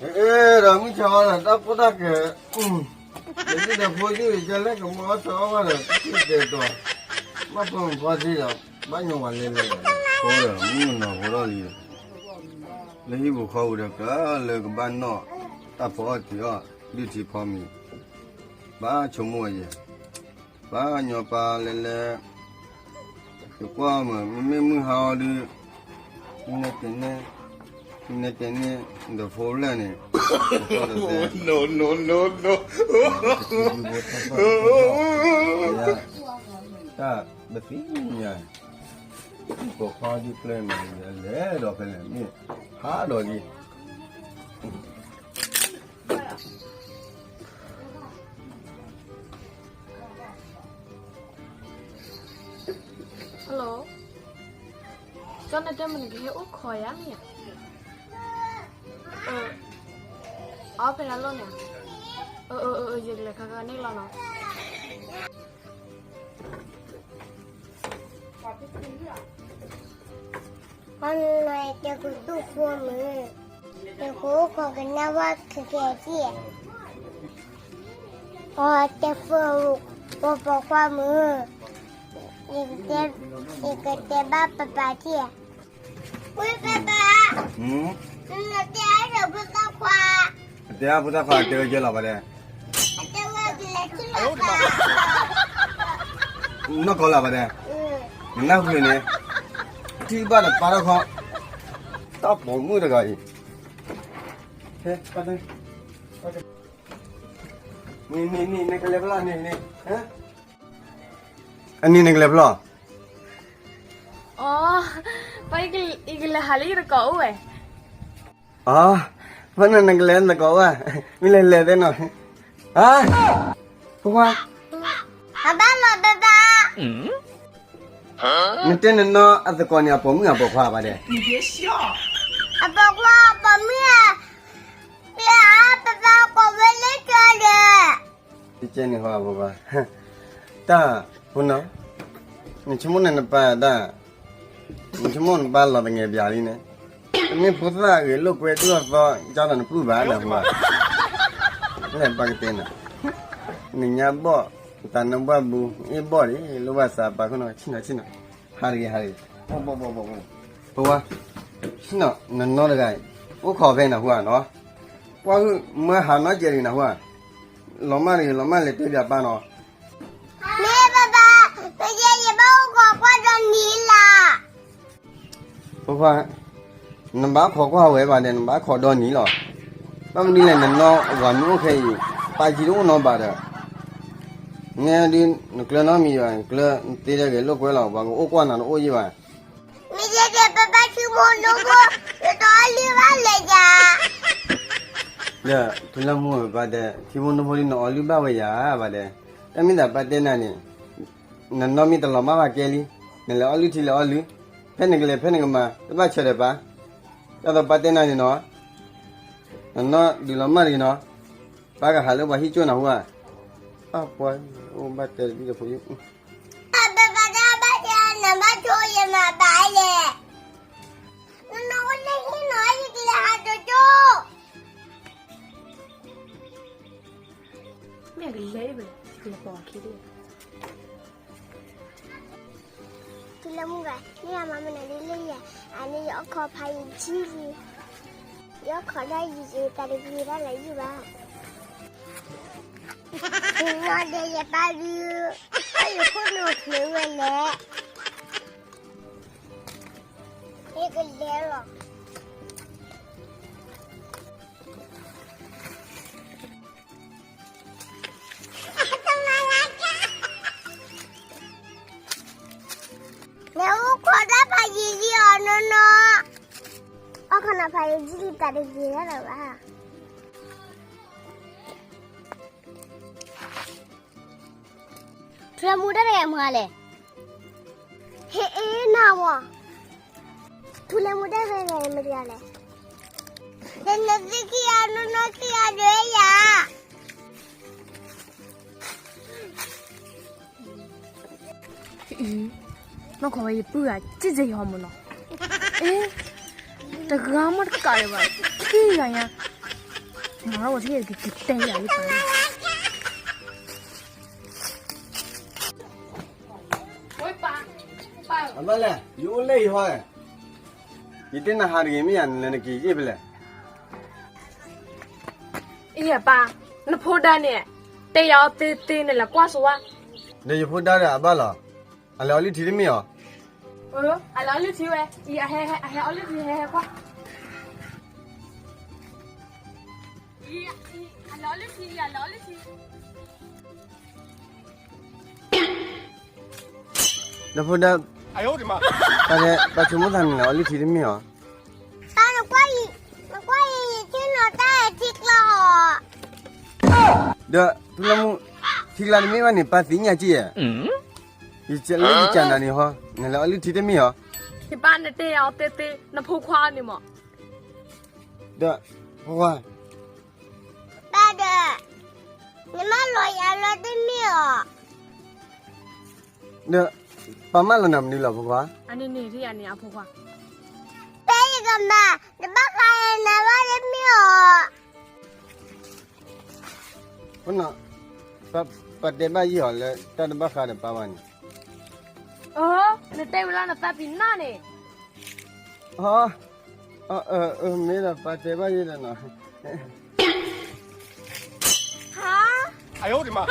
အဲ ဒီးမုၢ်ဆါဝဲဒီး တၢ်ပိၢ်တၢ်ကဲၤ, ယဒုၣ်ဒီးဖိယုၢ်အံၤ ကလဲၤကမီၤအီၣ်ဆၢအီၣ်ဘၣ်ဒီး တတဲာ်တီၤ, ဘၣ်ဖိမုၣ်ဖီသံဒီး ဘၣ်ညီဝဲလဲၤလဲၤ, ဖိဒီးမုၣ်ကနီၤဖိထီၣ်လံ, လၢဟံၣ်ပူၤဃီပူၤဒီး ကြၢးလၢကဘၣ်နီၣ်တၢ်ဖီအီၣ်တ့ၤအီၣ် ဒုၣ်ထံဖီမ့ၤ, ဘၣ်ဆိကမိၣ်ဝဲယဲ, ဘၣ်ညီပၢ်လဲၤလဲၤ ယကွၢ်မး မ့မ့ၢ်မုၢ်ဟါအီၤဒုး, နဲတဲန့ၣ်, နဲတဲန့ၣ်, ဒီးဖိဖျဲၣ်န့ၣ်, တသ့, တၢ်ပသ့ၣ်ညါ, ပိာ်ခွါဒုးပျဲၢ်မး လဲၤဒီးဖဲလဲၣ် မ့ၢ်ဟါဒီးလံ. Hello, ကၠီနတဲမနုၤကဟဲအိၣ်ခိးယၤမ့ၢ်ဧါ. အဖဲဒၣ်လီၢ်န့ၣ်, ယကလဲၤခါခါန့ၣ်လီၤနီၤ. အနီၤ ယတဲကဒိၣ်ဃိမုၢ်, ယကအိၣ်ခိးကနၣ်ဝဲခဲကဲက့ၢ်, အတဲဖိ, ပပိာ်ခွါမုၢ်, ယကတဲဘၣ်ပပၢ်က့ၢ်, ဝဲပပၢ်, နတဲအဖိသၣ်ခွါ, တဲအဖိသၣ်ခွါတဲဝဲကဲလီၤဘၣ်ဒဲး, နီၢ်ကီၢ်လၢဘၣ်ဒဲး, နနၢ်ဟူန့ၣ်, ထံၣ်ဘၣ်ဒီးပာ်ထီၣ်ခီ, တၢ်ပိာ်မုၣ်တဂၤအံၤ, နကလဲၤဖဲလဲၣ်, အနံၤနကလဲၤဖဲလဲၣ်. အီ, ပၢ်, ယကလဲၤဟးလၢယတကိးအိၣ်ဝဲ. အီ, ဖဲန့ၣ်နကလဲၤနတကိးအိၣ်ဧါ, မ့ၢ်လဲၤလဲၤသ့နီၤ, အါ, ဖိခွါ, အဘၣ်လီၤဘၣ်ဘၣ်, နတဲနနီၢ်အသကိးန့ၣ် အပိာ်မုၣ်အပိာ်ခွါဘၣ်ဒဲး, အပိာ်ခွါအပိာ်မုၣ်ဧါ, ပပၢ်ကိးဝဲလၢကၠီဒီး တကဲန့ၣ်ဟီ အဖိခွါ, တၢ်, ဖိနီၤ, နဆိကမိၣ်န့ၣ်နပၢ်တၢ်, နဆိကမိၣ်နပၢ်လီၤတငဲးပၠးလံန့ၣ်, မ့ၢ်ဖိသၣ်ဂဲၤလိာ်ကွဲဒိၣ်ထီၣ်သီ ကၢ်ဒီးနပျုၢ်ဘၣ်ဒီးဖိခွါ, လဲၤပၢ်ကတဲနၤ, နညါဘီၣ်, တၢ်နဘၣ်ဘူး အ့ၣ်ဘီၣ်ဒံး လိၣ်ဘၣ်သးပာ်ခိၣ်နီၤ ဆ့ၣ်နီၤဆ့ၣ်နီၤ, ဟးတဂ့ၤဟးတဂ့ၤ, ဖိခွါ, ဆ့ၣ်နီၤ နနီၢ်တဂၤအံၤ, အိၣ်ခိးဖဲနဟူဧါနီၤ, ပှၤဟုၣ်မၢဟးနီၢ်ကဲးတဂ့ၤနဟူဧါ, လီၤမၢ်တဂ့ၤ လီၤမၢ်လဲၤတဲပၠးပၢ်နီၤ. မ့ၢ်ဘၣ်ဘၣ်, ပယဲယဘၣ်အိၣ်ခိးကွၢ်ဒီနံၤလၢ်. ဖိခွါ, နဘၣ်ခိးကွၢ်ဝဲဘၣ်ဒီး နဘၣ်ခိးဒီနံၤလီၤ. ဘၣ်မနုၤလဲၣ် နနီၢ်ဝၤမ့ၢ်အိၣ်ခဲအံၤ, ပၢ်ကံတအိၣ်နီတဘျီဒီး, နဲဒုး နကျၢၤနီတမံၤဘၣ်, နကျၢၤနသ့ဒီးဂဲၤလိာ်ကွဲလီၤ, ပှၤကအိၣ်ကွၢ်နၤတအိၣ်ယံၣ်ဘၣ်. မ့ၢ်ယဲဒဲး ပဘၣ်ထံဖိနီၢ်ဖိ, ယတအီလုၢ်ဘၣ်လၢၤယၤ. ဒီးထူလၢမူဘၣ်ဒီး ထံဖိနီၢ်ဖိဒုး နအီလုၢ်ဘၣ်ဝဲယၤဘၣ်ဒီး, တၢ်မ့ၢ်သးပၢ်တဲနၤန့ၣ်, နနီၢ်မ့ၢ်တလီၤမၢ်ဘၣ်ကဲလံ, နလဲၤအီလုၢ်ထံလဲၤအီလုၢ်, ဖဲနကလဲၤဖဲနကမၤ တဘၣ်ဆၢဒီးပၢ်. ဒ်သိးပၢ်တဲနၤန့ၣ်နီၤ, နနီၢ်ဒုးလီၤမၢ်တဂ့ၤနီၤ, ပၢ်ကဟးလၢပှၤဟံၣ်ကၠိနၤဟူဧါ. အပှၤ, အိၣ်ဘၣ်တဲတဘံၣ်ဒီးဖိယုၢ် ပဘၣ်တၢ်ဘၣ်တဲ နဘၣ်ဆိယမၤဘၣ်လဲၣ်. နနီၢ်အိၣ်လၢဟံၣ်နီၤ ယကလဲၤဟးတကၠိ. မ့ၢ်ကလဲၤဝဲ, ကလဲၤပိာ်ခံလံ. ထူလၢမူဂၤ, မ့ၢ်အမၤမနုၤဒ်လဲၣ်ယၤ, အန့ၣ်ယအီၣ်ခိးဖးယံာ်ကံလံ. ယအီၣ်ခိးဒၣ်ယံာ်ကံ တၢ်တဂ့ၤတၢ်လၢယံၣ်ဘၣ်. နီၢ်ဒဲးယပၢ်ဒုး, အယခိၣ်နူာ်ချ့ဝဲလဲၣ်. ယကလဲၤလီၤ. နအိၣ်ခိးဒၣ်ဖးယံာ်ယံာ်အီၤနီၢ်နီၢ်, အီၣ်ခိးနၤဖးယံာ်ယံာ်လံ တၢ်တဂ့ၤဒၣ်လၢၤဘၣ်. ထူလၢမူတၢ်တဂၤမၤလဲၣ်. ဟ့ၣ်အ့ၣ်နၤဝဲ, ထူလၢမူတၢ်တဂၤမၤလဲၣ်. တနသုခံဂၤနီၢ်နီၢ်ခံဂၤဒၢယၤ. နီၢ်ခိးဝဲယပုၢ်ဂၤ ကၠံၣ်စ့ယဟီမုၢ်နီၤ. အ့, တဂၤမ့ၢ်တကးဒံးဘၣ်, ခံဂၤညါ. မၤဝဲက့ၤကတဲယၤလံပၢ်. အဘၣ်လဲၣ်, ယအိၣ်လၢယဟီ, ယတဲနဟးတဂ့ၤ မ့ၢ်ယၤနလဲၤနက့ၤယ့ၣ်ဖဲလဲၣ်. အံၤအပၢ်, နဖိဒါန့ၣ် တဲယၤအီၤသ့သ့ နလဲၤကွၢ်စိဝဲ. ဒီးယဖိဒါဒီးအဘၣ်လီၤ, အလဲၤအီလုၢ်ထံတမ့ၢ်အီၤ. အလဲၤအီလုၢ်ထံဝဲ, အံၤအဟဲအီလုၢ်ထံ ဟဲဟဲကွၢ်. အလဲၤအီလုၢ်ထံ, အလဲၤအီလုၢ်ထံ. ဒီးဖိဒါ, ပှၤတဲ ပှၤဆိကမိၣ်သးန့ၣ် နလဲၤအီလုၢ်ထံတမ့ၢ်အီၤ. ပၢ်နကွၢ်အံၤ, နကွၢ်အံၤ ယထံၣ်နီၤတၢ်ထံကျါအီၤ. ဒီးဖုလၢမုၣ်, ထံကျါတမ့ၢ်ဘၣ်န့ၣ် ပၢ်သ့ၣ်ညါက့ၤဧါ. ယလၢယကနၤန့ၣ်ဟီ, နလဲၤအီလုၢ်ထံတမ့ၢ်အီၤ. ယပၢ်နတဲယၤအီၤသ့သ့ နဖိခွါန့ၣ်မး. ဒီး, ဖိခွါ, ပၢ်ဒီး, နမၢလီၤယၤလၢတမ့ၢ်အီၤ. ဒီး, ပၢ်မၢလီၤနၤမနုၤလီၤ ဖိခွါ. အန့ၣ်န့ၣ်ဒ်အန့ၣ်အဖိခွါ. ဖဲယကမၤတဘၣ်ဃးနၤဘၣ်တမ့ၢ်အီၤ. ပှၤတဲဘၣ်ယဲၢ်အီၤလၢတၢ်တဘၣ်ဃးဒီးပၢ်ဘၣ်န့ၣ်. အၢ, နတဲဝဲလၢနသးပ့ၤနီၣ်န့ၣ်. အၢ, မ့ၢ်ဒီးပၢ်တဲဘၣ်ယဲၢ်ဒီးနီၤ. ဟါ, အၢမး,